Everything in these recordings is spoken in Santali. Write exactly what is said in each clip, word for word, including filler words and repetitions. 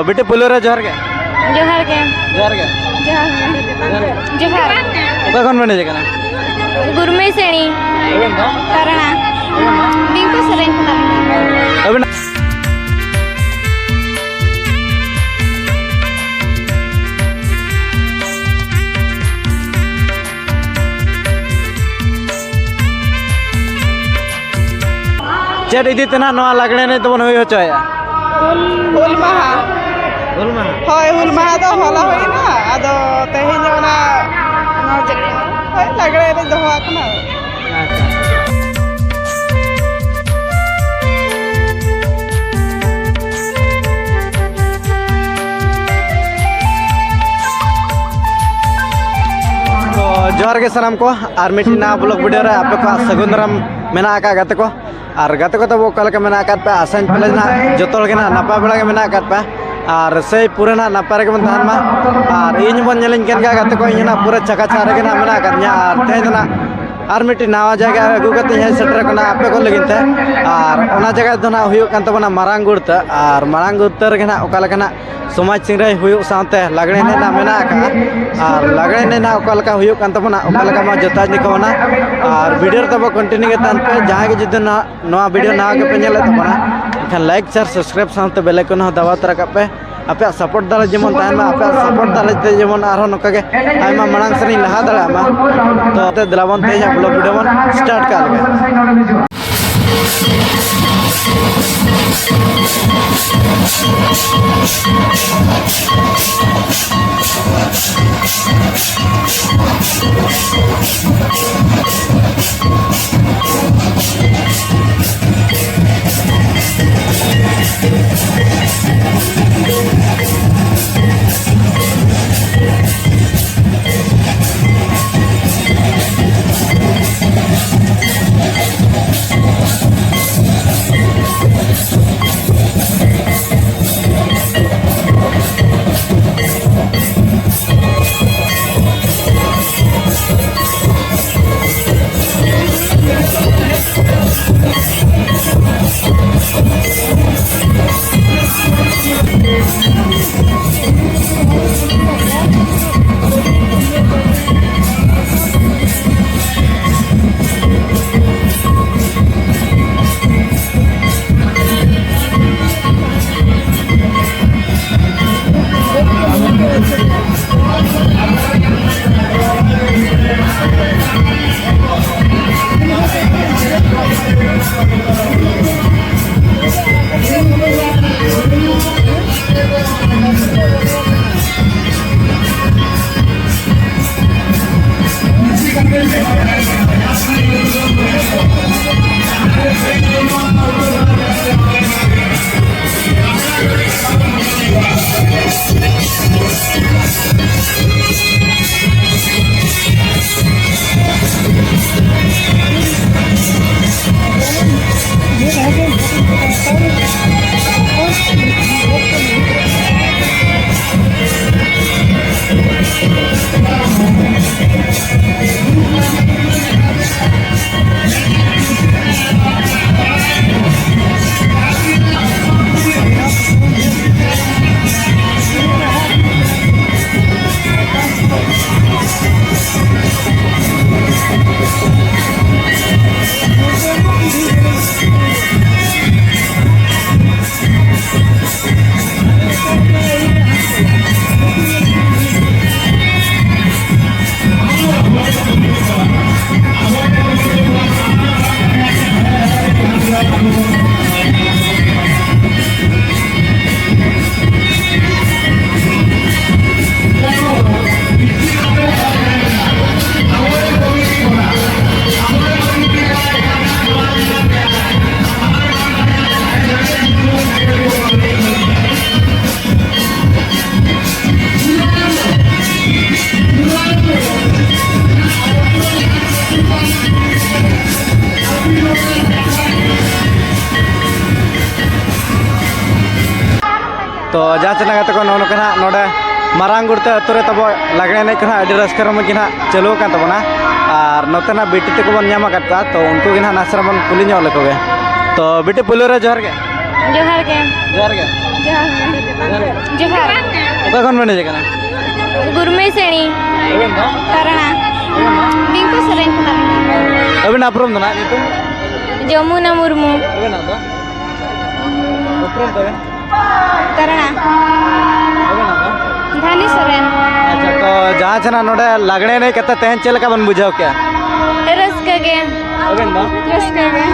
ᱵᱤᱴᱤ, ᱯᱳᱭᱞᱳ ᱨᱮ ᱡᱚᱦᱟᱨ ᱜᱮ᱾ ᱡᱚᱦᱟᱨ ᱜᱮ᱾ ᱡᱚᱦᱟᱨ ᱜᱮ᱾ ᱡᱚᱦᱟᱨ ᱜᱮ᱾ ᱡᱚᱦᱟᱨ ᱜᱮ᱾ ᱡᱚᱦᱟᱨ᱾ ᱚᱠᱟ ᱠᱷᱚᱱ ᱵᱮᱱ ᱦᱮᱡ ᱟᱠᱟᱱᱟ? ᱜᱩᱨᱢᱤ ᱥᱮᱬᱤ᱾ ᱟᱵᱮᱱ ᱫᱚ? ᱛᱟᱨᱟᱱᱟ᱾ ᱫᱤᱝᱠᱩ ᱥᱮᱨᱮᱧ ᱠᱷᱚᱱᱟᱜ ᱞᱤᱧ ᱦᱮᱡ ᱟᱠᱟᱱᱟ᱾ ᱟᱵᱮᱱᱟᱜ ᱪᱮᱫ ᱤᱫᱤ ᱛᱮ ᱱᱟᱦᱟᱜ ᱱᱚᱣᱟ ᱞᱟᱜᱽᱲᱮ ᱮᱱᱮᱡ ᱫᱚᱵᱚᱱ ᱦᱩᱭ ᱦᱚᱪᱚᱭᱮᱫᱼᱟ? ᱦᱩᱞ, ᱦᱩᱞ ᱢᱟᱦᱟ᱾ ᱦᱩᱞ ᱢᱟᱦᱟ? ᱦᱳᱭ, ᱦᱩᱞ ᱢᱟᱦᱟ ᱫᱚ ᱦᱚᱞᱟ ᱦᱩᱭᱱᱟ, ᱟᱫᱚ ᱛᱮᱦᱮᱧ ᱚᱱᱟ, ᱚᱱᱟ ᱪᱮᱫ ᱠᱚ, ᱦᱳᱭ, ᱞᱟᱜᱽᱲᱮ ᱮᱱᱮᱡ ᱫᱚᱦᱚ ᱟᱠᱟᱱᱟ᱾ ᱟᱪᱪᱷᱟ᱾ ᱛᱚ, ᱡᱚᱦᱟᱨ ᱜᱮ ᱥᱟᱱᱟᱢ ᱠᱚ, ᱟᱨ ᱢᱤᱫᱴᱤᱡ ᱱᱟᱣᱟ vlog video ᱨᱮ ᱟᱯᱮ ᱠᱚᱣᱟᱜ ᱥᱟᱹᱜᱩᱱ ᱫᱟᱨᱟᱢ ᱢᱮᱱᱟᱜ ᱟᱠᱟᱫ ᱜᱟᱛᱮ ᱠᱚ᱾ ᱟᱨ ᱜᱟᱛᱮ ᱠᱚ ᱛᱟᱵᱚ ᱚᱠᱟ ᱞᱮᱠᱟ ᱢᱮᱱᱟᱜ ᱟᱠᱟᱫ ᱯᱮᱭᱟ? ᱟᱥᱟᱧ ᱯᱟᱞᱮ ᱱᱟᱜ ᱡᱚᱛᱚ ᱦᱚᱲ ᱜᱮ ᱱᱟᱜ ᱱᱟᱯᱟᱭ ᱵᱟᱲᱟ ᱜᱮ ᱢᱮᱱᱟᱜ ᱟᱠᱟᱫ ᱯᱮᱭᱟ᱾ ᱟᱨ ᱥᱮᱭ ᱯᱩᱨᱟᱹ ᱱᱟᱜ ᱱᱟᱯᱟᱭ ᱨᱮᱜᱮ ᱵᱚᱱ ᱛᱟᱦᱮᱱ ᱢᱟ᱾ ᱟᱨ ᱤᱧ ᱵᱚᱱ ᱧᱮᱞᱤᱧ ᱠᱟᱱ ᱜᱮᱭᱟ ᱜᱟᱛᱮ ᱠᱚ, ᱤᱧ ᱦᱚᱸ ᱱᱟᱜ ᱯᱩᱨᱟᱹ ᱪᱟᱠᱟ ᱪᱟᱠ ᱨᱮᱜᱮ ᱱᱟᱜ ᱢᱮᱱᱟᱜ ᱟᱠᱟᱫ ᱫᱤᱧᱟ᱾ ᱟᱨ ᱛᱮᱦᱮᱧ ᱫᱚ ᱱᱟᱜ ᱟᱨ ᱢᱤᱫᱴᱤᱡ ᱱᱟᱣᱟ ᱡᱟᱭᱜᱟ ᱟᱹᱜᱩ ᱠᱟᱛᱮ ᱤᱧ ᱦᱮᱡ ᱥᱮᱴᱮᱨ ᱟᱠᱟᱱᱟ ᱟᱯᱮ ᱠᱚ ᱞᱟᱹᱜᱤᱫ ᱛᱮ᱾ ᱟᱨ ᱚᱱᱟ ᱡᱟᱭᱜᱟ ᱫᱚ ᱱᱟᱜ ᱦᱩᱭᱩᱜ ᱠᱟᱱ ᱛᱟᱵᱚᱱᱟ ᱢᱟᱨᱟᱝ ᱜᱩᱲᱛᱟᱹ᱾ ᱟᱨ ᱢᱟᱨᱟᱝ ᱜᱩᱲᱛᱟᱹ ᱨᱮᱜᱮ ᱱᱟᱜ ᱚᱠᱟ ᱞᱮᱠᱟ ᱱᱟᱜ ᱥᱚᱢᱟᱡᱽ ᱥᱤᱝᱨᱟᱹᱭ ᱦᱩᱭᱩᱜ ᱥᱟᱶᱛᱮ ᱞᱟᱜᱽᱲᱮ ᱮᱱᱮᱡ ᱨᱮᱱᱟᱜ ᱢᱮᱱᱟᱜ ᱟᱠᱟᱫᱼᱟ᱾ ᱟᱨ ᱞᱟᱜᱽᱲᱮ ᱮᱱᱮᱡ ᱨᱮᱱᱟᱜ ᱚᱠᱟ ᱞᱮᱠᱟ ᱦᱩᱭᱩᱜ ᱠᱟᱱ ᱛᱟᱵᱚᱱᱟ, ᱚᱠᱟ ᱞᱮᱠᱟ ᱢᱟ ᱡᱚᱛᱚ ᱧᱮᱞ ᱠᱚ ᱚᱱᱟ᱾ ᱟᱨ video ᱨᱮ ᱛᱟᱵᱚ continue ᱜᱮ ᱛᱟᱦᱮᱱ ᱯᱮ᱾ ᱡᱟᱦᱟᱸᱭ ᱜᱮ ᱡᱩᱫᱤ ᱱᱚᱣᱟ, ᱱᱚᱣᱟ video ᱱᱟᱣᱟ ᱜᱮᱯᱮ ᱧᱮᱞᱮᱫ ᱛᱟᱵᱚᱱᱟ, ᱮᱱᱠᱷᱟᱱ like, share, subscribe ᱥᱟᱶᱛᱮ bell icon ᱦᱚᱸ ᱫᱟᱵᱟᱣ ᱛᱚᱨᱟ ᱠᱟᱜ ᱯᱮ᱾ ᱟᱯᱮᱭᱟᱜ support ᱫᱟᱲᱮ ᱡᱮᱢᱚᱱ ᱛᱟᱦᱮᱱ ᱢᱟ, ᱟᱯᱮᱭᱟᱜ support ᱫᱟᱲᱮ ᱛᱮ ᱡᱮᱢᱚᱱ ᱟᱨᱦᱚᱸ ᱱᱚᱝᱠᱟ ᱜᱮ ᱟᱭᱢᱟ ᱢᱟᱲᱟᱝ ᱥᱮᱫ ᱤᱧ ᱞᱟᱦᱟ ᱫᱟᱲᱮᱭᱟᱜ ᱢᱟ᱾ ᱛᱚ, ᱛᱮ ᱫᱮᱞᱟ ᱵᱚᱱ ᱛᱮᱦᱮᱧᱟᱜ vlog video ᱵᱚᱱ start ᱠᱟᱜ ᱞᱮᱜᱮ᱾ ᱛᱚ ᱡᱟᱦᱟᱸ ᱪᱮᱱᱟ ᱜᱟᱛᱮ ᱠᱚ, ᱱᱚᱜᱼᱚ ᱱᱚᱝᱠᱟ ᱱᱟᱦᱟᱜ ᱱᱚᱰᱮ ᱢᱟᱨᱟᱝ ᱜᱩᱲᱛᱟᱹ ᱟᱹᱛᱩ ᱨᱮ ᱛᱟᱵᱚ ᱞᱟᱜᱽᱬᱮ ᱮᱱᱮᱡ ᱠᱚ ᱱᱟᱦᱟᱜ ᱟᱹᱰᱤ ᱨᱟᱹᱥᱠᱟᱹ ᱨᱚᱢᱚᱡᱽ ᱜᱮ ᱱᱟᱦᱟᱜ ᱪᱟᱹᱞᱩ ᱟᱠᱟᱱ ᱛᱟᱵᱚᱱᱟ᱾ ᱟᱨ ᱱᱚᱛᱮ ᱱᱟᱦᱟᱜ ᱵᱤᱴᱤ ᱛᱟᱠᱚ ᱵᱚᱱ ᱧᱟᱢ ᱟᱠᱟᱫ ᱠᱚᱣᱟ, ᱛᱚ ᱩᱱᱠᱩ ᱜᱮ ᱱᱟᱦᱟᱜ ᱱᱟᱥᱮ ᱵᱚᱱ ᱠᱩᱞᱤ ᱧᱚᱜ ᱞᱮᱠᱚ ᱜᱮ᱾ ᱛᱚ ᱵᱤᱴᱤ, ᱯᱳᱭᱞᱳ ᱨᱮ ᱡᱚᱦᱟᱨ ᱜᱮ᱾ ᱡᱚᱦᱟᱨ ᱜᱮ᱾ ᱡᱚᱦᱟᱨ ᱜᱮ᱾ ᱡᱚᱦᱟᱨ ᱜᱮ᱾ ᱡᱚᱦᱟᱨ ᱜᱮ᱾ ᱡᱚᱦᱟᱨ᱾ ᱚᱠᱟ ᱠᱷᱚᱱ ᱵᱮᱱ ᱦᱮᱡ ᱟᱠᱟᱱᱟ? ᱜᱩᱨᱢᱤ ᱥᱮᱬᱤ᱾ ᱟᱵᱮᱱ ᱫᱚ? ᱠᱟᱨᱟᱬᱟ᱾ ᱟᱵᱮᱱ ᱫᱚ? ᱵᱤᱝᱠᱩ ᱥᱚᱨᱮᱱ ᱠᱷᱚᱱᱟᱜ ᱞᱤᱧ ᱦᱮᱡ ᱟᱠᱟᱱᱟ᱾ ᱟᱵᱮᱱᱟᱜ ᱩᱯᱨᱩᱢ ᱫᱚ ᱱᱟᱦᱟᱜ ᱧᱩᱛᱩᱢ? ᱡᱚᱢᱩᱱᱟ ᱢᱩᱨᱢᱩ᱾ ᱟᱵᱮᱱᱟᱜ ᱫᱚ? ᱩᱯᱨᱩᱢ ᱛᱟᱵᱮᱱ? ᱠᱟᱨᱟᱬᱟ᱾ ᱟᱵᱮᱱᱟᱜ ᱫᱚ? ᱫᱷᱟᱱᱤ ᱥᱚᱨᱮᱱ᱾ ᱟᱪᱪᱷᱟ, ᱛᱚ ᱡᱟᱦᱟᱸ ᱪᱮᱱᱟ ᱱᱚᱰᱮ ᱞᱟᱜᱽᱬᱮ ᱮᱱᱮᱡ ᱠᱟᱛᱮ ᱛᱮᱦᱮᱧ ᱪᱮᱫ ᱞᱮᱠᱟ ᱵᱮᱱ ᱵᱩᱡᱷᱟᱹᱣ ᱠᱮᱜᱼᱟ? ᱨᱟᱹᱥᱠᱟᱹ ᱜᱮ᱾ ᱟᱵᱮᱱ ᱫᱚ? ᱨᱟᱹᱥᱠᱟᱹ ᱜᱮ᱾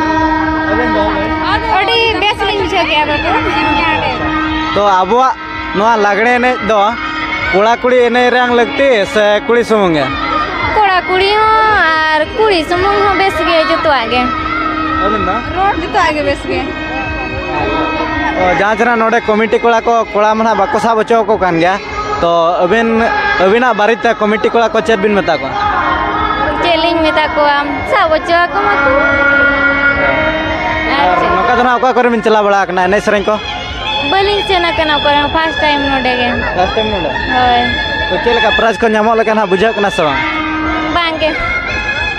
ᱟᱵᱮᱱ ᱫᱚ? ᱟᱹᱰᱤ ᱵᱮᱥ ᱞᱤᱧ ᱵᱩᱡᱷᱟᱹᱣ ᱠᱮᱜᱼᱟ ᱵᱟᱹᱵᱩ᱾ ᱛᱚ ᱟᱵᱚᱣᱟᱜ ᱱᱚᱣᱟ ᱞᱟᱜᱽᱬᱮ ᱮᱱᱮᱡ ᱫᱚ ᱠᱚᱲᱟ ᱠᱩᱲᱤ ᱮᱱᱮᱡ ᱨᱮᱭᱟᱝ ᱞᱟᱹᱠᱛᱤ ᱥᱮ ᱠᱩᱲᱤ ᱥᱩᱢᱩᱝ ᱜᱮ? ᱠᱚᱲᱟ ᱠᱩᱲᱤ ᱦᱚᱸ ᱟᱨ ᱠᱩᱲᱤ ᱥᱩᱢᱩᱝ ᱦᱚᱸ ᱵᱮᱥ ᱜᱮ, ᱡᱚᱛᱚᱣᱟᱜ ᱜᱮ᱾ ᱟᱵᱮᱱ ᱫᱚ? ᱨᱚᱲ ᱡᱚᱛᱚᱣᱟᱜ ᱜᱮ ᱵᱮᱥ ᱜᱮ᱾ ᱚ, ᱡᱟᱦᱟᱸ ᱪᱮᱱᱟ ᱱᱚᱰᱮ ᱠᱚᱢᱤᱴᱤ ᱠᱚᱲᱟ ᱠᱚ, ᱠᱚᱲᱟ ᱢᱟ ᱱᱟᱦᱟᱜ ᱵᱟᱠᱚ ᱥᱟᱵ ᱦᱚᱪᱚ ᱟᱠᱚ ᱠᱟᱱ ᱜᱮᱭᱟ, ᱛᱚ ᱟᱹᱵᱤᱱ, ᱟᱹᱵᱤᱱᱟᱜ ᱵᱟᱨᱮᱛᱮ ᱠᱚᱢᱤᱴᱤ ᱠᱚᱲᱟ ᱠᱚ ᱪᱮᱫ ᱵᱤᱱ ᱢᱮᱛᱟ ᱠᱚᱣᱟ? ᱪᱮᱫ ᱞᱤᱧ ᱢᱮᱛᱟ ᱠᱚᱣᱟ, ᱥᱟᱵ ᱦᱚᱪᱚ ᱟᱠᱚ ᱢᱟᱠᱚ᱾ ᱟᱨ ᱟᱨ ᱪᱮᱫ? ᱱᱚᱝᱠᱟ ᱫᱚ ᱱᱟᱦᱟᱜ ᱚᱠᱟ ᱠᱚᱨᱮ ᱵᱤᱱ ᱪᱟᱞᱟᱣ ᱵᱟᱲᱟ ᱟᱠᱟᱱᱟ ᱮᱱᱮᱡ ᱥᱮᱨᱮᱧ ᱠᱚ? ᱵᱟᱹᱞᱤᱧ ᱥᱮᱱ ᱟᱠᱟᱱᱟ ᱚᱠᱟ ᱨᱮᱦᱚᱸ, first time ᱱᱚᱰᱮ ᱜᱮ᱾ First time ᱱᱚᱰᱮ? ᱦᱳᱭ᱾ ᱛᱚ, ᱪᱮᱫ ᱞᱮᱠᱟ ᱯᱨᱟᱭᱤᱡᱽ ᱠᱚ ᱧᱟᱢᱚᱜ ᱞᱮᱠᱟ ᱱᱟᱦᱟᱜ ᱵᱩᱡᱷᱟᱹᱜ ᱠᱟᱱᱟ ᱥᱮ ᱵᱟᱝ? ᱵᱟᱝᱜᱮ᱾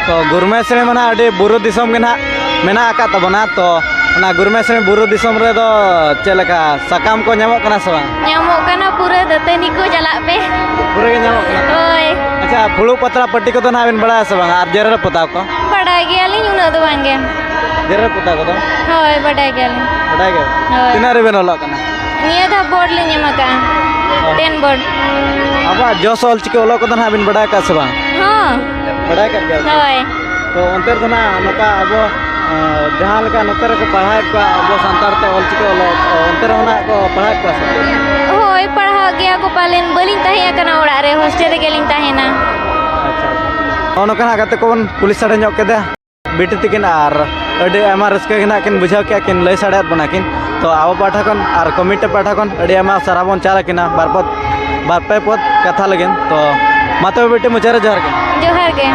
ᱛᱚ, ᱜᱩᱨᱢᱮᱥᱤᱬᱤ ᱢᱟ ᱱᱟᱦᱟᱜ ᱟᱹᱰᱤ ᱵᱩᱨᱩ ᱫᱤᱥᱚᱢ ᱜᱮ ᱱᱟᱦᱟᱜ ᱢᱮᱱᱟᱜ ᱟᱠᱟᱫ ᱛᱟᱵᱚᱱᱟ᱾ ᱛᱚ, ᱚᱱᱟ ᱜᱩᱨᱢᱮᱥᱤᱬᱤ ᱵᱩᱨᱩ ᱫᱤᱥᱚᱢ ᱨᱮᱫᱚ ᱪᱮᱫ ᱞᱮᱠᱟ ᱥᱟᱠᱟᱢ ᱠᱚ ᱧᱟᱢᱚᱜ ᱠᱟᱱᱟ ᱥᱮ ᱵᱟᱝ? ᱧᱟᱢᱚᱜ ᱠᱟᱱᱟ, ᱯᱩᱨᱟᱹ ᱫᱟᱹᱛᱟᱹᱱᱤ ᱠᱚ ᱪᱟᱞᱟᱜ ᱯᱮ᱾ ᱯᱩᱨᱟᱹ ᱜᱮ ᱧᱟᱢᱚᱜ ᱠᱟᱱᱟ? ᱦᱳᱭ᱾ ᱟᱪᱪᱷᱟ, ᱯᱷᱩᱲᱩᱜ ᱯᱟᱛᱲᱟ ᱯᱟᱹᱴᱤ ᱠᱚᱫᱚ ᱱᱟᱦᱟᱜ ᱵᱤᱱ ᱵᱟᱲᱟᱭᱟ ᱥᱮ ᱵᱟᱝ? ᱟᱨ ᱡᱮᱨᱮᱲ ᱯᱚᱛᱟᱣ ᱠᱚ? ᱵᱟᱰᱟᱭ ᱜᱮᱭᱟᱞᱤᱧ, ᱩᱱᱟᱹᱜ ᱫᱚ ᱵᱟᱝᱜᱮ᱾ ᱡᱮᱨᱮᱲ ᱯᱚᱛᱟᱣ ᱠᱚᱫᱚ? ᱦᱳᱭ, ᱵᱟᱰᱟᱭ ᱜᱮᱭᱟᱞᱤᱧ᱾ ᱵᱟᱰᱟᱭ ᱜᱮ? ᱦᱳᱭ᱾ ᱛᱤᱱᱟᱹᱜ ᱨᱮᱵᱮᱱ ᱚᱞᱚᱜ ᱠᱟᱱᱟ? ᱱᱤᱭᱟᱹ ᱫᱷᱟᱣ ᱵᱳᱨᱰ ᱞᱤᱧ ᱮᱢ ᱟᱠᱟᱜᱼᱟ᱾ ᱚ᱾ ᱴᱮᱱ ᱵᱳᱨᱰ᱾ ᱟᱵᱚᱣᱟᱜ ᱡᱚᱥ ᱚᱞ ᱪᱤᱠᱤ ᱚᱞᱚᱜ ᱠᱚᱫᱚ ᱱᱟᱦᱟᱜ ᱵᱤᱱ ᱵᱟᱰᱟᱭ ᱟᱠᱟᱫ ᱥᱮ ᱵᱟᱝ? ᱦᱚᱸ᱾ ᱵᱟᱰᱟᱭ ᱟᱠᱟᱫ ᱜᱮᱭᱟ ᱵᱤᱱ? ᱦᱳᱭ᱾ ᱛᱚ, ᱚᱱᱛᱮ ᱨᱮᱫᱚ ᱱᱟᱦᱟᱜ ᱱᱚᱝᱠᱟ ᱟᱵᱚ, ᱟᱸ, ᱡᱟᱦᱟᱸ ᱞᱮᱠᱟ ᱱᱚᱛᱮ ᱨᱮᱠᱚ ᱯᱟᱲᱦᱟᱣᱮᱫ ᱠᱚᱣᱟ ᱟᱵᱚ ᱥᱟᱱᱛᱟᱲ ᱛᱮ ᱚᱞ ᱪᱤᱠᱤ ᱚᱞᱚᱜ, ᱚᱱᱛᱮ ᱨᱮᱦᱚᱸ ᱱᱟᱦᱟᱜ ᱠᱚ ᱯᱟᱲᱦᱟᱣᱮᱫ ᱠᱚᱣᱟ ᱥᱮ? ᱦᱳᱭ, ᱯᱟᱲᱦᱟᱜ ᱜᱮᱭᱟ ᱠᱚ ᱯᱟᱞᱮᱱ, ᱵᱟᱹᱞᱤᱧ ᱛᱟᱦᱮᱸ ᱟᱠᱟᱱᱟ ᱚᱲᱟᱜ ᱨᱮ, ᱦᱳᱥᱴᱮᱞ ᱨᱮᱜᱮ ᱞᱤᱧ ᱛᱟᱦᱮᱱᱟ᱾ ᱟᱪᱪᱷᱟ, ᱟᱪᱪᱷᱟ᱾ ᱱᱚᱜᱼᱚ ᱱᱚᱝᱠᱟ ᱱᱟᱦᱟᱜ ᱜᱟᱛᱮ ᱠᱚᱵᱚᱱ ᱠᱩᱞᱤ ᱥᱟᱰᱮ ᱧᱚᱜ ᱠᱮᱫᱟ᱾ ᱵᱤᱴᱤ ᱛᱤᱠᱤᱱ ᱟᱨ ᱟᱹᱰᱤ ᱟᱭᱢᱟ ᱨᱟᱹᱥᱠᱟᱹ ᱜᱮ ᱱᱟᱦᱟᱜ ᱠᱤᱱ ᱵᱩᱡᱷᱟᱹᱣ ᱠᱮᱜᱼᱟ, ᱠᱤᱱ ᱞᱟᱹᱭ ᱥᱟᱰᱮᱭᱟᱫ ᱵᱚᱱᱟ ᱠᱤᱱ᱾ ᱛᱚ, ᱟᱵᱚ ᱯᱟᱦᱴᱟ ᱠᱷᱚᱱ ᱟᱨ ᱠᱚᱢᱤᱴᱤ ᱯᱟᱦᱴᱟ ᱠᱷᱚᱱ ᱟᱹᱰᱤ ᱟᱭᱢᱟ ᱥᱟᱨᱦᱟᱣ ᱵᱚᱱ ᱪᱟᱞ ᱟᱹᱠᱤᱱᱟ, ᱵᱟᱨ ᱯᱚᱫ, ᱵᱟᱨ ᱯᱮ ᱯᱚᱫ ᱠᱟᱛᱷᱟ ᱞᱟᱹᱜᱤᱫ᱾ ᱛᱚ, ᱢᱟ ᱛᱚᱵᱮ ᱵᱤᱴᱤ, ᱢᱩᱪᱟᱹᱫ ᱨᱮ ᱡᱚᱦᱟᱨ ᱜᱮ᱾ ᱡᱚᱦᱟᱨ ᱜᱮ᱾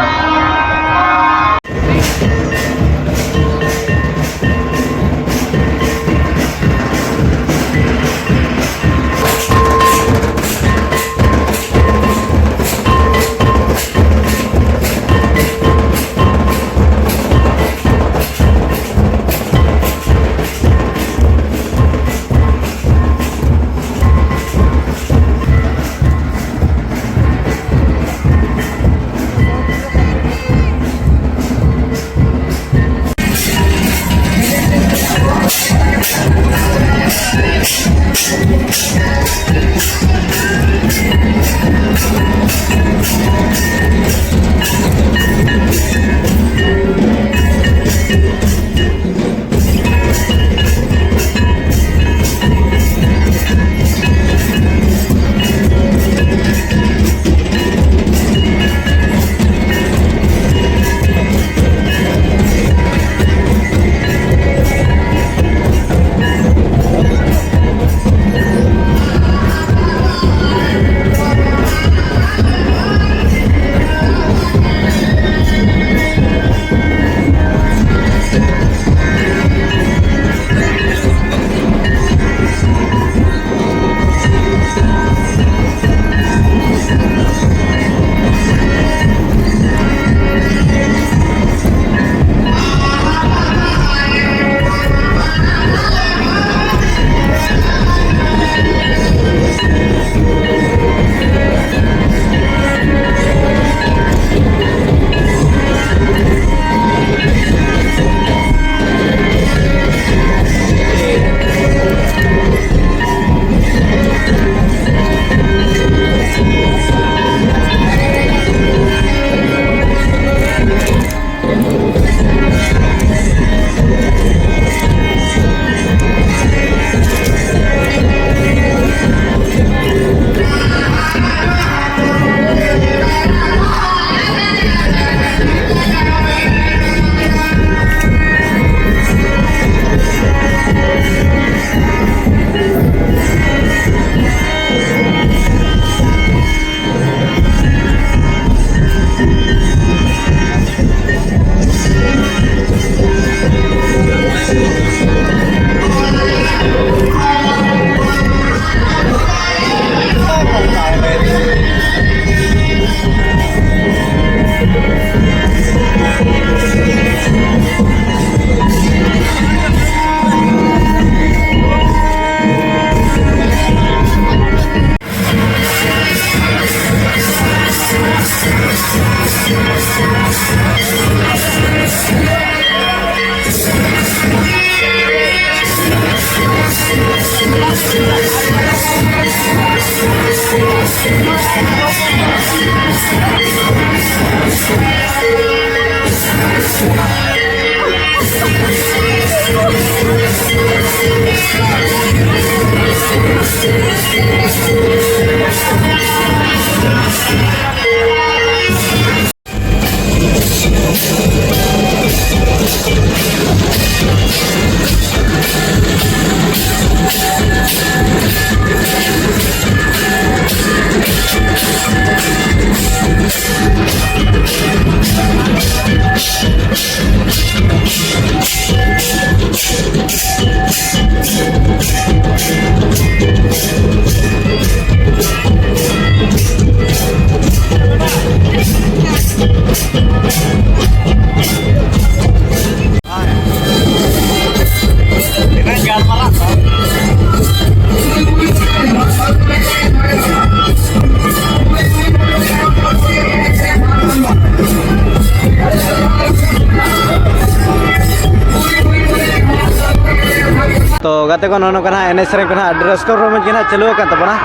ᱛᱚ ᱜᱟᱛᱮ ᱠᱚ, ᱱᱚᱜᱼᱚ ᱱᱚᱝᱠᱟ ᱱᱟᱦᱟᱜ ᱮᱱᱮᱡ ᱥᱮᱨᱮᱧ ᱠᱚ ᱱᱟᱦᱟᱜ ᱟᱹᱰᱤ ᱨᱟᱹᱥᱠᱟᱹ ᱨᱚᱢᱚᱡᱽ ᱜᱮ ᱱᱟᱦᱟᱜ ᱪᱟᱹᱞᱩ ᱟᱠᱟᱱ ᱛᱟᱵᱚᱱᱟ᱾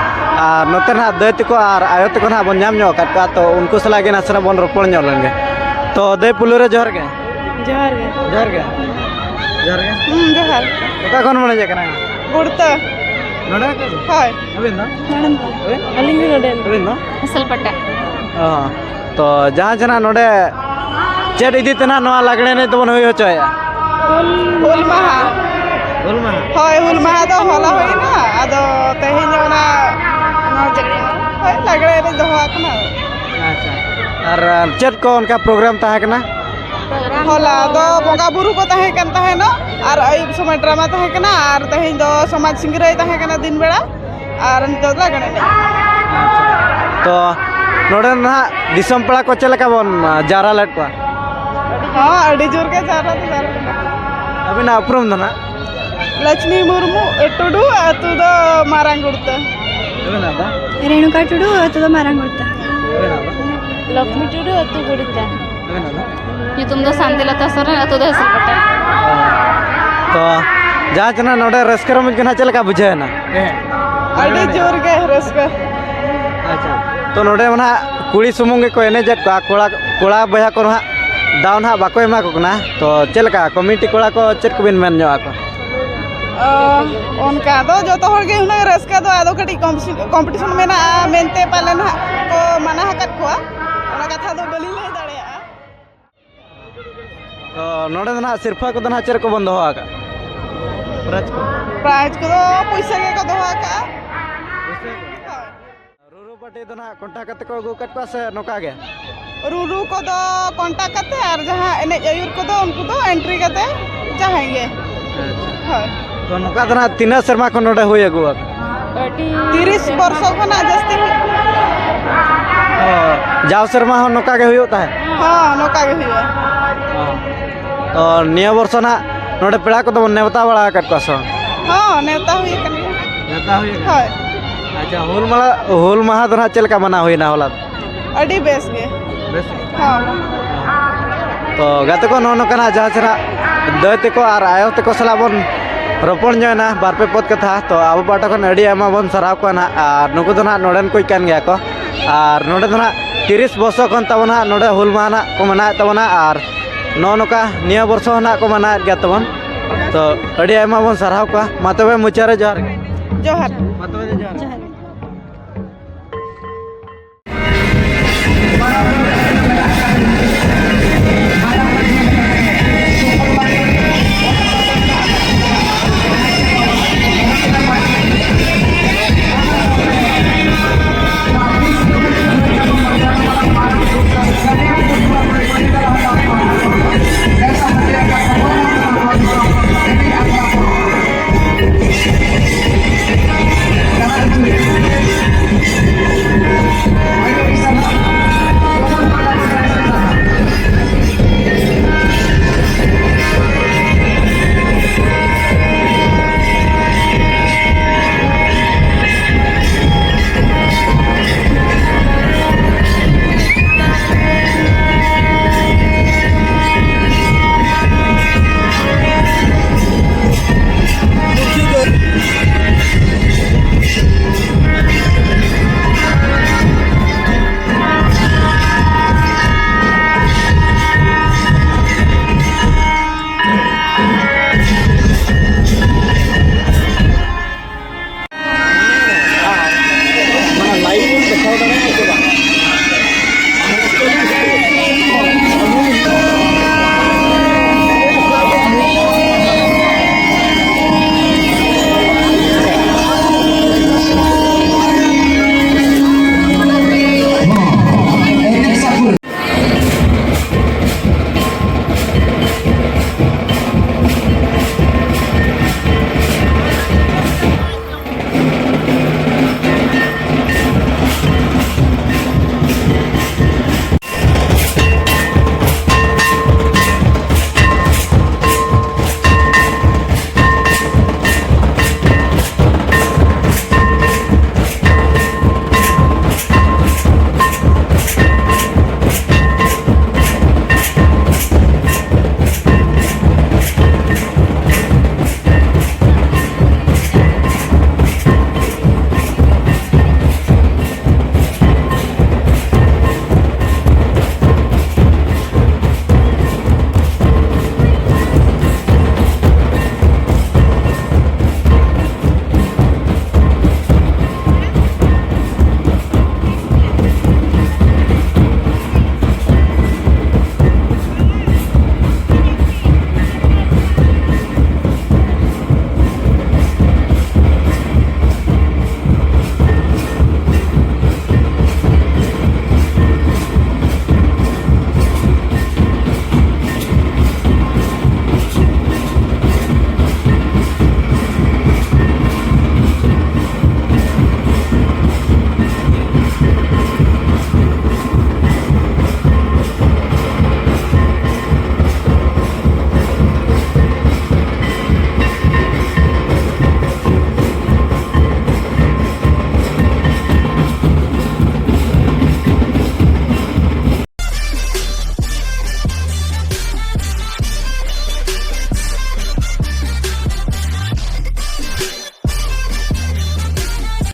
ᱟᱨ ᱱᱚᱛᱮ ᱱᱟᱦᱟᱜ ᱫᱟᱹᱭ ᱛᱟᱠᱚ ᱟᱨ ᱟᱭᱳ ᱛᱟᱠᱚ ᱱᱟᱦᱟᱜ ᱵᱚᱱ ᱧᱟᱢ ᱧᱚᱜ ᱟᱠᱟᱫ ᱠᱚᱣᱟ, ᱛᱚ ᱩᱱᱠᱩ ᱥᱟᱞᱟᱜ ᱜᱮ ᱱᱟᱥᱮᱱᱟᱜ ᱵᱚᱱ ᱨᱚᱯᱚᱲ ᱧᱚᱜ ᱞᱮᱱ ᱜᱮ᱾ ᱛᱚ ᱫᱟᱹᱭ, ᱯᱩᱭᱞᱩ ᱨᱮ ᱡᱚᱦᱟᱨ ᱜᱮ᱾ ᱡᱚᱦᱟᱨ ᱜᱮ᱾ ᱡᱚᱦᱟᱨ ᱜᱮ᱾ ᱡᱚᱦᱟᱨ ᱜᱮ᱾ ᱦᱩᱸ, ᱡᱚᱦᱟᱨ᱾ ᱚᱠᱟ ᱠᱷᱚᱱ ᱵᱚᱱ ᱦᱮᱡ ᱟᱠᱟᱱᱟ? ᱜᱩᱲᱛᱟᱹ᱾ ᱱᱚᱰᱮ ᱜᱮ? ᱦᱳᱭ᱾ ᱟᱹᱵᱤᱱ ᱫᱚ? ᱱᱚᱰᱮᱱ ᱠᱟᱱᱟ᱾ ᱟᱹᱵᱤᱱ? ᱟᱹᱞᱤᱧ ᱫᱚ ᱱᱚᱰᱮᱱ᱾ ᱟᱹᱵᱤᱱ ᱫᱚ? ᱦᱟᱥᱟᱞᱯᱟᱴᱟ᱾ ᱚ, ᱛᱚ ᱡᱟᱦᱟᱸ ᱡᱟᱦᱟᱸ ᱱᱚᱰᱮ ᱪᱮᱫ ᱤᱫᱤ ᱛᱮ ᱱᱟᱦᱟᱜ ᱱᱚᱣᱟ ᱞᱟᱜᱽᱲᱮ ᱮᱱᱮᱡ ᱫᱚᱵᱚᱱ ᱦᱩᱭ ᱦᱚᱪᱚᱭᱮᱫᱼᱟ? ᱦᱩᱞ, ᱦᱩᱞ ᱢᱟᱦᱟ᱾ ᱦᱩᱞ ᱢᱟᱦᱟ? ᱦᱳᱭ, ᱦᱩᱞ ᱢᱟᱦᱟ ᱫᱚ ᱦᱚᱞᱟ ᱦᱩᱭᱱᱟ, ᱟᱫᱚ ᱛᱮᱦᱮᱧ ᱚᱱᱟ, ᱚᱱᱟ ᱪᱮᱫ ᱠᱚ, ᱦᱳᱭ, ᱞᱟᱜᱽᱲᱮ ᱮᱱᱮᱡ ᱫᱚᱦᱚ ᱟᱠᱟᱱᱟ᱾ ᱟᱪᱪᱷᱟ, ᱟᱨ ᱪᱮᱫ ᱠᱚ ᱚᱱᱠᱟ ᱯᱨᱳᱜᱨᱟᱢ ᱛᱟᱦᱮᱸ ᱠᱟᱱᱟ? ᱦᱚᱞᱟ ᱫᱚ ᱵᱚᱸᱜᱟ ᱵᱩᱨᱩ ᱠᱚ ᱛᱟᱦᱮᱸ ᱠᱟᱱ ᱛᱟᱦᱮᱱᱚᱜ, ᱟᱨ ᱟᱹᱭᱩᱵ ᱥᱚᱢᱚᱭ ᱰᱨᱟᱢᱟ ᱛᱟᱦᱮᱸ ᱠᱟᱱᱟ, ᱟᱨ ᱛᱮᱦᱮᱧ ᱫᱚ ᱥᱚᱢᱟᱡᱽ ᱥᱤᱝᱨᱟᱹᱭ ᱛᱟᱦᱮᱸ ᱠᱟᱱᱟ ᱫᱤᱱ ᱵᱮᱲᱟ᱾ ᱟᱨ ᱱᱤᱛᱚᱜ ᱫᱚ ᱞᱟᱜᱽᱲᱮ ᱮᱱᱮᱡ᱾ ᱟᱪᱪᱷᱟ᱾ ᱛᱚ, ᱱᱚᱰᱮ ᱱᱟᱦᱟᱜ ᱫᱤᱥᱚᱢ ᱯᱮᱲᱟ ᱠᱚ ᱪᱮᱫ ᱞᱮᱠᱟ ᱵᱚᱱ, ᱟ, ᱡᱟᱣᱨᱟ ᱞᱮᱫ ᱠᱚᱣᱟ? ᱦᱚᱸ, ᱟᱹᱰᱤ ᱡᱳᱨ ᱜᱮ ᱡᱟᱣᱨᱟ ᱫᱚ ᱡᱟᱣᱨᱟ ᱞᱮᱱᱟ᱾ ᱟᱹᱵᱤᱱᱟᱜ ᱩᱯᱨᱩᱢ ᱫᱚ ᱱᱟᱦᱟᱜ? ᱞᱚᱪᱷᱢᱤ ᱢᱩᱨᱢᱩ ᱴᱩᱰᱩ, ᱟᱹᱛᱩ ᱫᱚ ᱢᱟᱨᱟᱝ ᱜᱩᱲᱛᱟᱹ᱾ ᱟᱹᱵᱤᱱᱟᱜ ᱫᱚ? ᱨᱮಣᱩᱠᱟ ᱴᱩᱰᱩ, ᱟᱹᱛᱩ ᱫᱚ ᱢᱟᱨᱟᱝ ᱜᱩᱲᱛᱟᱹ᱾ ᱟᱹᱵᱤᱱᱟᱜ ᱫᱚ? ᱞᱚᱠᱷᱢᱤ ᱴᱩᱰᱩ, ᱟᱹᱛᱩ ᱜᱩᱲᱛᱟᱹ᱾ ᱧᱩᱛᱩᱢ ᱫᱚ ᱥᱟᱱᱛᱤᱞᱚᱛᱟ ᱥᱚᱨᱮᱱ, ᱟᱹᱛᱩ ᱫᱚ ᱦᱮᱥᱞᱯᱟᱴᱟ᱾ ᱛᱚ ᱡᱟᱦᱟᱸ ᱛᱤᱱᱟᱹᱜ ᱱᱚᱰᱮ ᱨᱟᱹᱥᱠᱟᱹ ᱨᱚᱢᱚᱡᱽ ᱠᱚ ᱱᱟᱦᱟᱜ ᱪᱮᱫ ᱞᱮᱠᱟ ᱵᱩᱡᱷᱟᱹᱣ ᱮᱱᱟ? ᱟᱹᱰᱤ ᱡᱳᱨ ᱜᱮ ᱨᱟᱹᱥᱠᱟᱹ᱾ ᱟᱪᱪᱷᱟ, ᱛᱚ ᱱᱚᱰᱮ ᱢᱟ ᱱᱟᱦᱟᱜ ᱠᱩᱲᱤ ᱥᱩᱢᱩᱝ ᱜᱮᱠᱚ ᱮᱱᱮᱡᱮᱫ ᱠᱚᱣᱟ, ᱠᱚᱲᱟ, ᱠᱚᱲᱟ ᱵᱚᱭᱦᱟ ᱠᱚ ᱱᱟᱦᱟᱜ ᱫᱟᱣ ᱱᱟᱦᱟᱜ ᱵᱟᱠᱚ ᱮᱢᱟ ᱠᱚ ᱠᱟᱱᱟ᱾ ᱛᱚ ᱪᱮᱫ ᱞᱮᱠᱟ ᱠᱚᱢᱤᱴᱤ ᱠᱚᱲᱟ ᱠᱚ ᱪᱮᱫ ᱠᱚᱵᱤᱱ ᱢᱮᱱ ᱧᱚᱜ ᱟᱠᱚᱣᱟ? ᱚᱱᱠᱟ ᱫᱚ ᱡᱚᱛᱚ ᱦᱚᱲ ᱜᱮ ᱦᱩᱱᱟᱹᱝ ᱨᱟᱹᱥᱠᱟᱹ ᱫᱚ, ᱟᱫᱚ ᱠᱟᱹᱴᱤᱡ ᱠᱚᱢᱯᱤᱴᱤᱥᱚᱱ ᱢᱮᱱᱟᱜᱼᱟ ᱢᱮᱱᱛᱮ ᱯᱟᱞᱮ ᱱᱟᱦᱟᱜ ᱠᱚ ᱢᱟᱱᱟ ᱟᱠᱟᱫ ᱠᱚᱣᱟ, ᱚᱱᱟ ᱠᱟᱛᱷᱟ ᱫᱚ ᱵᱟᱹᱞᱤᱧ ᱞᱟᱹᱭ ᱫᱟᱲᱮᱭᱟᱜᱼᱟ᱾ ᱛᱚ ᱱᱚᱰᱮ ᱫᱚ ᱱᱟᱦᱟᱜ ᱥᱤᱨᱯᱷᱟᱹ ᱠᱚᱫᱚ ᱱᱟᱦᱟᱜ ᱪᱮᱫ ᱠᱚᱵᱚᱱ ᱫᱚᱦᱚ ᱟᱠᱟᱫᱼᱟ? ᱯᱨᱟᱭᱤᱡᱽ ᱠᱚ? ᱯᱨᱟᱭᱤᱡᱽ ᱠᱚᱫᱚ ᱯᱩᱭᱥᱟᱹ ᱜᱮᱠᱚ ᱫᱚᱦᱚ ᱟᱠᱟᱫᱼᱟ᱾ ᱯᱩᱭᱥᱟᱹ ᱠᱚ? ᱦᱳᱭ᱾ ᱨᱩᱨᱩ ᱯᱟᱹᱴᱤ ᱫᱚ ᱱᱟᱦᱟᱜ ᱠᱚᱱᱴᱟᱠ ᱠᱟᱛᱮ ᱠᱚ ᱟᱹᱜᱩ ᱟᱠᱟᱫ ᱠᱚᱣᱟ ᱥᱮ ᱱᱚᱝᱠᱟ ᱜᱮ? ᱨᱩᱨᱩ ᱠᱚᱫᱚ ᱠᱚᱱᱴᱟᱠ ᱠᱟᱛᱮ, ᱟᱨ ᱡᱟᱦᱟᱸ ᱮᱱᱮᱡ ᱟᱹᱭᱩᱨ ᱠᱚᱫᱚ ᱩᱱᱠᱩ ᱫᱚ ᱮᱱᱴᱨᱤ ᱠᱟᱛᱮ ᱡᱟᱦᱟᱸᱭ ᱜᱮ᱾ ᱟᱪᱪᱷᱟ᱾ ᱦᱳᱭ᱾ ᱛᱚ ᱱᱚᱝᱠᱟ ᱫᱚ ᱱᱟᱦᱟᱜ ᱛᱤᱱᱟᱹᱜ ᱥᱮᱨᱢᱟ ᱠᱷᱚᱱ ᱱᱚᱰᱮ ᱦᱩᱭ ᱟᱹᱜᱩ ᱟᱠᱟᱱᱟ? ᱛᱤᱨᱤᱥ ᱵᱚᱨᱥᱚ ᱠᱷᱚᱱᱟᱜ ᱡᱟᱹᱥᱛᱤ ᱦᱩᱭᱩᱜ ᱠᱟᱱᱟ᱾ ᱚ, ᱡᱟᱣ ᱥᱮᱨᱢᱟ ᱦᱚᱸ ᱱᱚᱝᱠᱟ ᱜᱮ ᱦᱩᱭᱩᱜ ᱛᱟᱦᱮᱸᱫ? ᱦᱚᱸ, ᱱᱚᱝᱠᱟ ᱜᱮ ᱦᱩᱭᱩᱜᱼᱟ᱾ ᱚ᱾ ᱛᱚ ᱱᱤᱭᱟᱹ ᱵᱚᱨᱥᱚ ᱱᱟᱦᱟᱜ ᱱᱚᱰᱮ ᱯᱮᱲᱟ ᱠᱚᱫᱚ ᱵᱚᱱ ᱱᱮᱣᱛᱟ ᱵᱟᱲᱟ ᱟᱠᱟᱫ ᱠᱚᱣᱟ ᱥᱮ ᱵᱟᱝ? ᱦᱚᱸ, ᱱᱮᱣᱛᱟ ᱦᱩᱭ ᱟᱠᱟᱱ ᱜᱮᱭᱟ᱾ ᱱᱮᱣᱛᱟ ᱦᱩᱭ ᱟᱠᱟᱱᱟ? ᱦᱳᱭ᱾ ᱟᱪᱪᱷᱟ, ᱦᱩᱞ ᱢᱟᱦᱟ, ᱦᱩᱞ ᱢᱟᱦᱟ ᱫᱚ ᱱᱟᱦᱟᱜ ᱪᱮᱫ ᱞᱮᱠᱟ ᱢᱟᱱᱟᱣ ᱦᱩᱭᱱᱟ ᱦᱚᱞᱟ ᱫᱚ? ᱟᱹᱰᱤ ᱵᱮᱥ ᱜᱮ᱾ ᱵᱮᱥ ᱜᱮ? ᱦᱚᱸ᱾ ᱛᱚ ᱜᱟᱛᱮ ᱠᱚ, ᱱᱚᱜᱼᱚ ᱱᱚᱝᱠᱟᱱᱟᱜ ᱡᱟᱦᱟᱸ ᱥᱮ ᱱᱟᱦᱟᱜ ᱫᱟᱹᱭ ᱛᱟᱠᱚ ᱟᱨ ᱟᱭᱳ ᱛᱟᱠᱚ ᱥᱟᱞᱟᱜ ᱵᱚᱱ ᱨᱚᱯᱚᱲ ᱧᱚᱜ ᱮᱱᱟ ᱵᱟᱨ ᱯᱮ ᱯᱚᱫ ᱠᱟᱛᱷᱟ, ᱛᱚ ᱟᱵᱚ ᱯᱟᱦᱴᱟ ᱠᱷᱚᱱ ᱟᱹᱰᱤ ᱟᱭᱢᱟ ᱵᱚᱱ ᱥᱟᱨᱦᱟᱣ ᱠᱚᱣᱟ ᱱᱟᱦᱟᱜ᱾ ᱟᱨ ᱱᱩᱠᱩ ᱫᱚ ᱱᱟᱦᱟᱜ ᱱᱚᱰᱮᱱ ᱠᱚ ᱠᱟᱱ ᱜᱮᱭᱟ ᱠᱚ, ᱟᱨ ᱱᱚᱰᱮ ᱫᱚ ᱱᱟᱦᱟᱜ ᱛᱤᱨᱤᱥ ᱵᱚᱨᱥᱚ ᱠᱷᱚᱱ ᱛᱟᱵᱚᱱ ᱦᱟᱸᱜ ᱱᱚᱰᱮ ᱦᱩᱞ ᱢᱟᱦᱟ ᱱᱟᱦᱟᱜ ᱠᱚ ᱢᱟᱱᱟᱣᱮᱫ ᱛᱟᱵᱚᱱᱟ, ᱟᱨ ᱱᱚᱜᱼᱚ ᱱᱚᱝᱠᱟ ᱱᱤᱭᱟᱹ ᱵᱚᱨᱥᱚ ᱦᱚᱸ ᱱᱟᱦᱟᱜ ᱠᱚ ᱢᱟᱱᱟᱣᱮᱫ ᱜᱮᱭᱟ ᱛᱟᱵᱚᱱ᱾ ᱛᱚ ᱟᱹᱰᱤ ᱟᱭᱢᱟ ᱵᱚᱱ ᱥᱟᱨᱦᱟᱣ ᱠᱚᱣᱟ᱾ ᱢᱟ ᱛᱚᱵᱮ ᱢᱩᱪᱟᱹᱫ ᱨᱮ ᱡᱚᱦᱟᱨ ᱜᱮ᱾ ᱡᱚᱦᱟᱨ᱾ ᱢᱟ ᱛᱚᱵᱮ ᱡᱚᱦᱟᱨ᱾ ᱡᱚᱦᱟᱨ᱾